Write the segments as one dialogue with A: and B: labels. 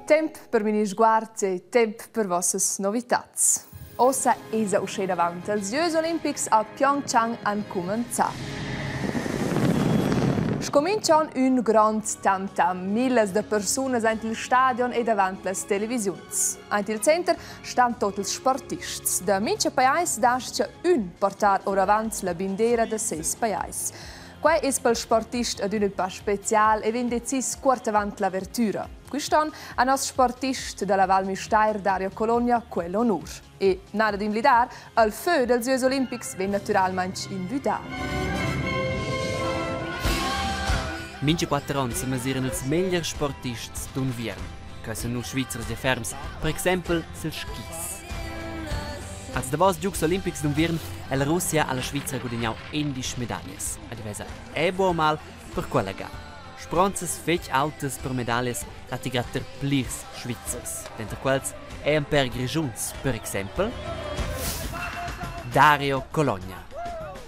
A: Temp per Minisguard e temp per vossas novitats. Ossa esa uschè davant. Els gieus olimpics a Pyeongchang han cumenzà. Sco minch'on ün grond tam-tam. Millas da persunas aint il stadion e davant las televisiuns. Aint il center stan tot ils sportists. Da mincha pajais das-cha ün portar oravant la bindera da seis pajais. Quai es pel sportist ad ün pa special e vegn decis cuort avant l'avertüra. Quist'on ha nos sportist da la Val Müstair Dario Cologna quell'onur. E nada d'invlidar, al fö dels Giocs Olimpics vegn natüralmaing invüdà.
B: Mincha quatter ons mesiran ils megliers sportists d'unviern. Quai sun nus Svizzers e ferms, per exempel sils skis. Als davos giugs olimpics d'unviern è la Russia alla Svizra gudagnau endisch medaglias. Ed vesa è buca mal per quella ga. Speronzas fetg autas per medaglias datti grad ter plirs Svizzers. Denter quels è in per Grischuns, per exempel Dario Cologna.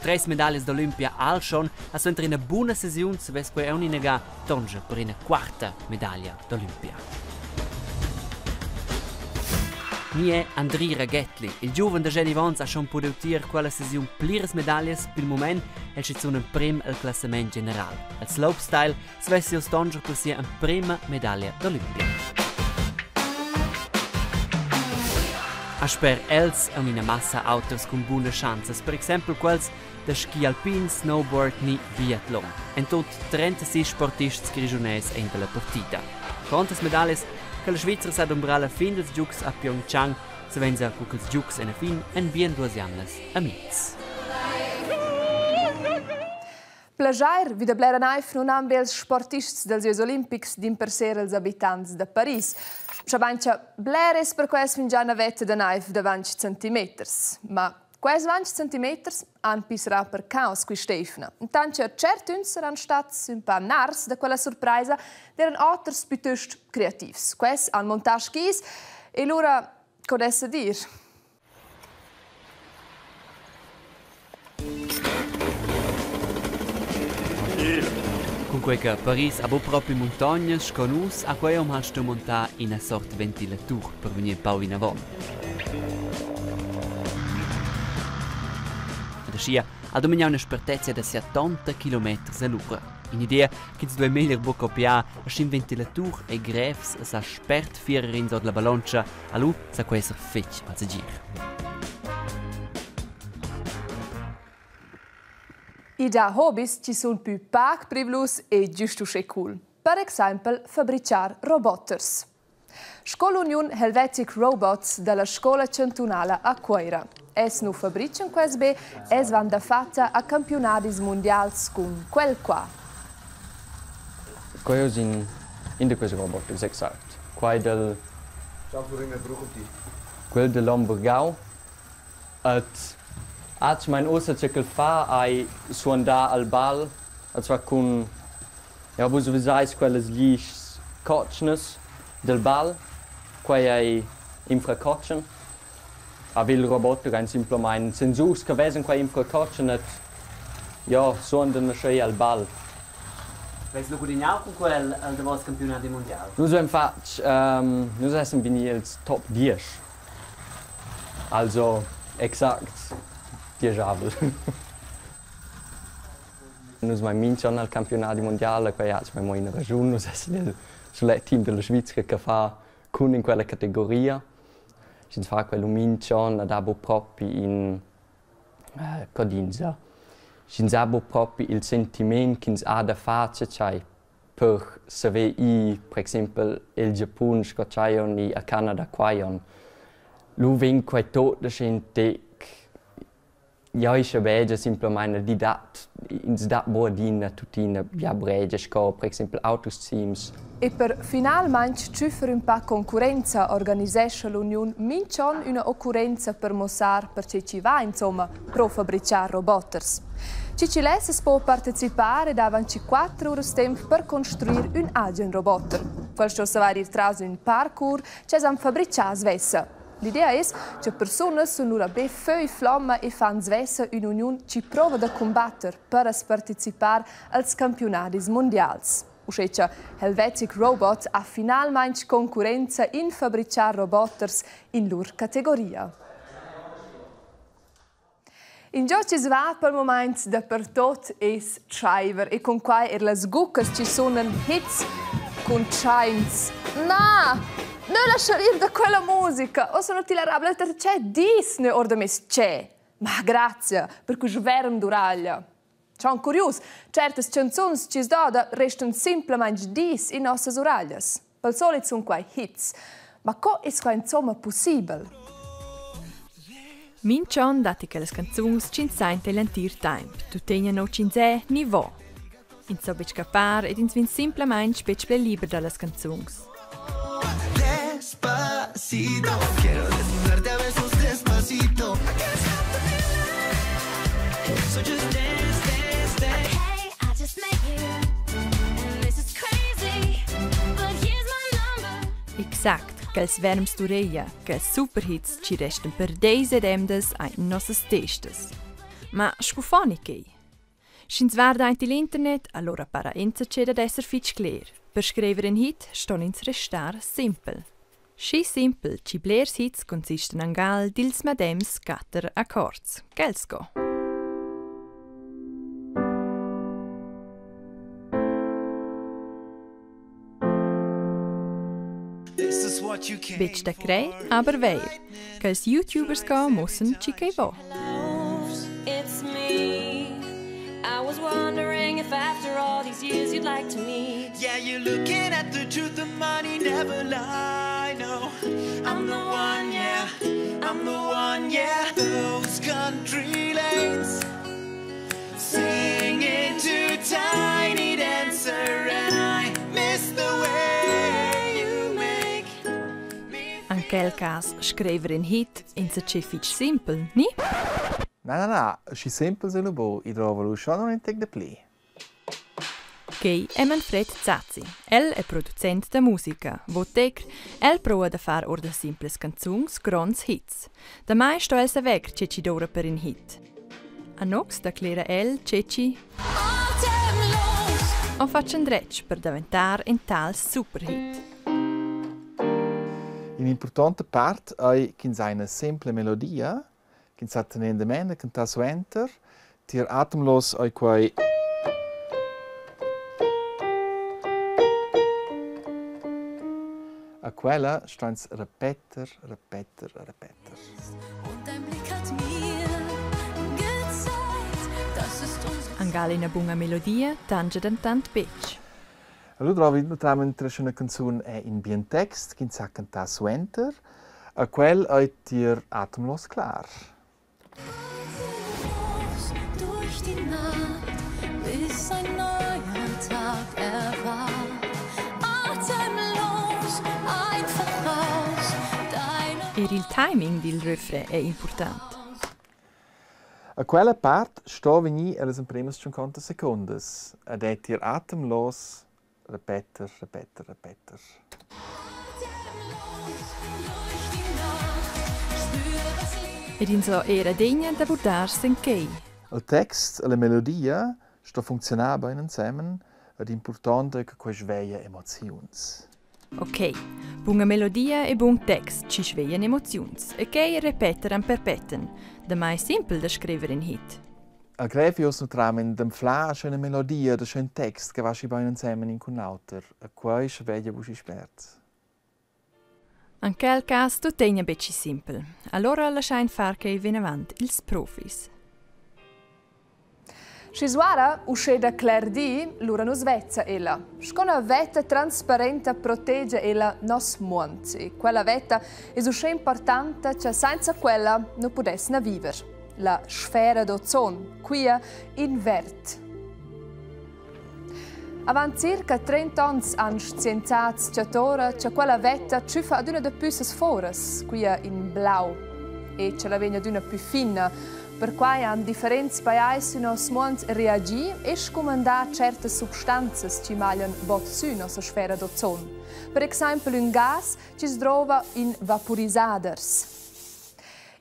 B: Treis medaglias d'Olimpia al schon ha suenter ina buna sesiun savess quei aunc inaga tonscher per ina quarta medaglia d'Olimpia. Ni è Andri Ragettli, il giuven da Genivons ha schon pudiu tier quella sesiun pliras medaglias pil mument el schizun emprem el classament general. El slopestyle svessi oz tonger per sia emprema medaglia d'Olimpia. A sper els han ina massa auters cun bunas schanzas, per exempel quels da ski alpin, snowboard ni biatlon. En tut 36 sportists grischunais ein dalla partida. Contas medaglias che la Svizra sa dumbrar la fin dils giugs a Pyeongchang sevenza cu ch'ils giugs ein a fin en bien duas jamnas a miez.
A: Plaschair vi da blera naiv nun han be els sportists dels Giogs olimpics dimpersè els abitants da Paris. Schabain cha bler es per quels fingià 'na vetta da naiv da 20 centimeters. Ma quels 20 centimeters han pisserà per caos quist'eivna. Intant cha tschertüns saran stats ün pa nars da quella surpraisa, d'eiran oters pütöst creativs. Quels han montà skis e lura, co dessa dir?
B: Cunquei che Paris ha buc propi muntognas sco nus, ha quei um ha stuiu montar ina sort ventilatur per vegnir empau vinavon. Ed aschia ha dumignau ina spertezia da 70 kilometers all'ura. In'idea ch'ins duei meglier buc copiar, sch'in ventilatur ei grevs e sa spert fierer ins ord la ballontscha, Allu sa quei esser fetg malsegir.
A: I dà hobis chi sun pü pac privlus e güst uschè cool. Per exaimpel fabrichar roboters. Sco l'uniun Helvetic Robots da la scoula chantunala a Cuoira. Els nu fabrichan quels be, els van dafatta a campiunadis mundials cun quel qua.
C: Quei es in in da quels roboters, exact. Quai dal quel da l'Amburgau et atgmain ussa che ch'el fa ei suandar al bal, e zwar cun ja vus vesais quellas glischs cotschnas del bal, quei ei infracotschen. Aber il roboter ein simplamain sensurs che vesan quei infracotschen et ja suondan aschia al bal.
B: Veis lu gudignau cun quel al davos campiunadi mundial?
C: Nus vein fatg, nus essan vegni els top diesch. Also exact dieschavel. Nus mein mintg'onn al campiunadi mundial e quei ha mo ina raschun, nus essan il sulet team dalla Svizra che fa cun in quella categoria. Sch'ins fa quello mintg'onn ed ha buc propi in co d'insa, sch'ins ha buc propi il sentiment ch'ins ha da far tschei per saver ir per exempel el Giapun sco tschei onn ni a Canada quei onn, lu vegn quei tot aschia in tec Jau schabegia simplamain di dat ins dat buc adina tuttina bia bregia sco per exempel auters teams.
A: E per finalmaing tschüffer ün pa concurrenza organisescha l'uniun minch'on üna occurrenza per muossar perche chi va insomma pro fabrichar roboters. Chi chi less as po partecipar ed avanti quatter uras temp per construir ün agen roboter. Quel sto savair ir tras ün parcours ch'es am fabrichà svessa. L'idea es cha persunas sun lura be fö e flomma e fan svessa ün'uniun chi prova da cumbatter per as partecipar als campiunadis mundials. Uschè cha Helvetic Robot ha finalmaing concurrenza in fabrichar roboters in lur categoria. Ingio chi's va pel mumaint dapertuot es tschaiver e cun quai eir las guccas chi sunan hits cuntschaints. Na! Nu laschar ir da quella musica! Uossa nu tilla rabla perche dis nö our da meis tschè. Ma grazia per quist verm d'uraglia. Schon curius, tschertas chanzuns chi's doda restan simplamaing dis in nossas uraglias. Pel solit sun quai hits. Ma co es quai insomma pussibel?
D: Minch'on datti quellas canzuns ch'ins sainta igl entir temp, tuttegna no ch'ins è ni vo. Ins so betg scappar ed ins vegn simplamaintg betg ple liber dallas canzuns.
E: Despacito, quiero desnudarte a besos despacito. So just dance, dance, dance. Hey, I just met you, and this is crazy, but here's my number.
D: Exact, quels verms d'ureglia, quels superhits chi restan per deis ed emdas aint in nossas testas. Ma scu fani quei? Sch'ins varda aint il internet, allura para insatge dad esser fitg cler. Per scriver in hit ston ins restar simpel. Schi simpel chi blers hits consistan angal dils medems quatter accords, quels sco. Betg da crer, aber veir, ch'els youtubers co muossan chi ch'ei vo.
E: It's me. I was wondering if after all these years you'd like to meet. Yeah, you're looking at the truth, the money never lie. No, I'm the one, yeah. I'm the one, yeah. Those country lanes singing to tiny dancer and I miss the way you make me
D: En quel cas scriver in hit insatgé fitg simpel, ni?
F: Na, na, na, schi simpel se lu buc, i drova lu schon in tec dapli.
D: Quei è Manfred Zazzi. El è producent da musica, votec, el prova da far or da simplas canzuns gronds hits. Damai sto el saver tge chi doura per in hit. A Nox declera el tge chi ho fatg endretg per daventar in tal superhit.
F: In'importanta part ei ch'ins ha ina sempla melodia ch'ins sa tener endament e cantar suenter. Tier Atemlos ei quei A quella sto ins repeter, repeter, repeter.
D: Angal ina bunga melodia tangia dentant betg.
F: Allura drovi naturalmente una canzun è in bien text ch'ins sa cantar suenter. A quel ei tier Atemlos clar.
E: Durch die Nacht, bis ein neuer Tag erwacht. Atemlos, einfach raus. Deine
D: Er il timing dil refrain è important.
F: A quella part sto vegnir ellas empremas tschunconta secundas ed ei tier Atemlos repeter, repeter, repeter.
D: Ed ins ha era adegna da vurdar sen quei.
F: Il text e la melodia sto funcziunar bein ensemen ed impurtont è che quei sveglia emoziuns.
D: Ok, bunga melodia e bun text ci sveglian emoziuns e quei repeteran perpeten, damai simpel da scriver in hit.
F: El grev jus nutramen d'anflar aschi üna melodia da schön text che va aschi bein ensemen in cun l'auter e quei schabegia buc schi spert.
D: En quel cas tuttegna betg schi simpel. Allora laschain far quei vinavant ils profis.
A: Schi suara uschè da cler di, lura nus vezza ella. Sco üna vetta transparenta protegia ella nos muond. E quella vetta es uschè importanta cha sainza quella nu pudessna viver. La sfera d'ozon, quia in verd. Avant circa 30 ons han scienzats chatora cha quella vetta tschüffa adüna dapü sas foras, quia in blau, e cha la vegn adüna pü fina. Perquai han differents pajais sün nos muond reagi e scumandà tschertas substanzas chi maglian bod sü nossa sfera d'ozon. Per exaimpel ün gas chi's drouva in vapurisaders.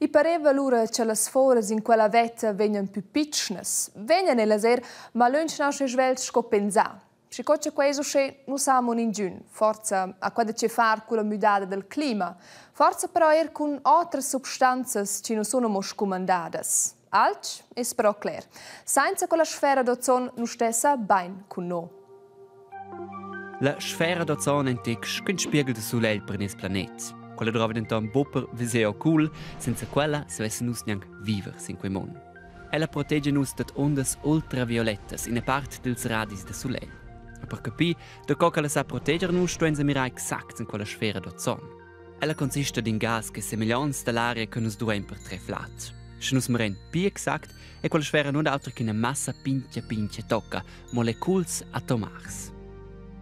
A: I pareva lura cha las foras in quella vetta vegnan pü pitschnas. Vegnan ellas eir, ma lönch na uschè svelt sco pensà. Schi co cha quai es uschè, nu sa amo ningün. Forsa ha quai da chefar culla müdada dal clima. Forsa però eir cun otras substanzas chi nu sun amo scumandadas. Alch es però cler. Sainza quella sfera d'ozon nu stessa bain cun no.
B: La sfera d'ozon è in tic sc'ün spiegel da sulegl per nies planet. Quella drova denton buc per veser o cool, senza quella savessen nus gnanc viver sin quei mund. Ella protegia nus dad ondas ultraviolettas, ina part dils radis da sulegl. E per capir da co ch'ella sa proteger nus, stuein mirar exact in quella sfera d'ozon. Ella consista d'in gas che semegliants dall'aria che nus duein per treflat. Sche nus mirein pli exact, è quella sfera nun auter ch'ina massa pintga pintga tocca, moleculs atomars.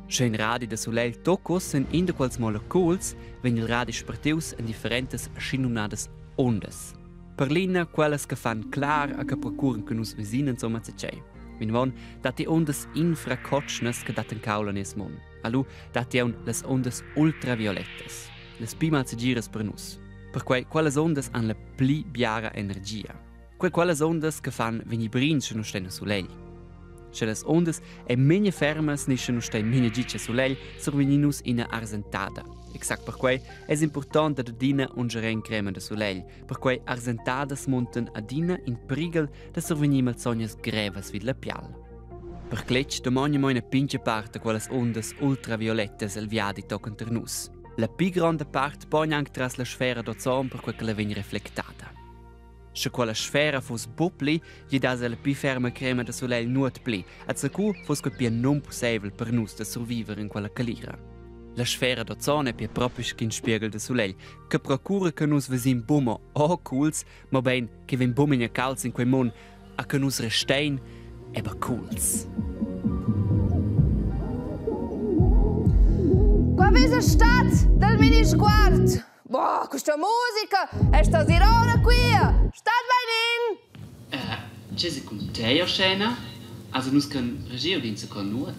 B: Sche in radi da sulegl toccos en in da quels moleculs, vegn il radi spartius en differentas schinumnadas ondas. Per l'ina quellas che fan clar e che procuran che nus vesin insomma tgei. Vinavon datti ondas infracotschnas che dattan caul a nies mund. Allu datti aunc las ondas ultraviolettas, las pli malsegiras per nus. Perquei quellas ondas han la pli biara energia. Quei quellas ondas che fan vegnir brin sche nus stein a sulegl. Sche las ondas ein memia fermas ni sche nus stein memia gitg a sulegl, survegnin nus ina arsentada. Exact perquei es important dad adina ungier crema da sulegl, perquei arsentadas muntan adina in prighel da survegnir malsognas grevas vid la pial. Per cletg domogna mo ina pintga part da quellas undas ultraviolettas el viadi tochen ter nus. La pli gronda part pogn anc tras la sfera d'ozon perquei ch'ella vegn reflectada. Sche quella sfera fuss buc pli, gli das ella pli ferma crema da sulegl nuot pli, e zacu fuss quei pia nunpusseivel per nus da surviver in quella calira. La sfera d'ozon è pia propi sc'in spieghel da sulegl, che procura che nus vesim buca mo cools, mobein che vegn buca cauls in quei mund a che nus restein aber cools.
A: Qua vesa stat dal minisguard. Boah, questa musica è sta sirona qui. Stat benin!
B: Tge se cun tei scena? Also nus can regier din se con nuot.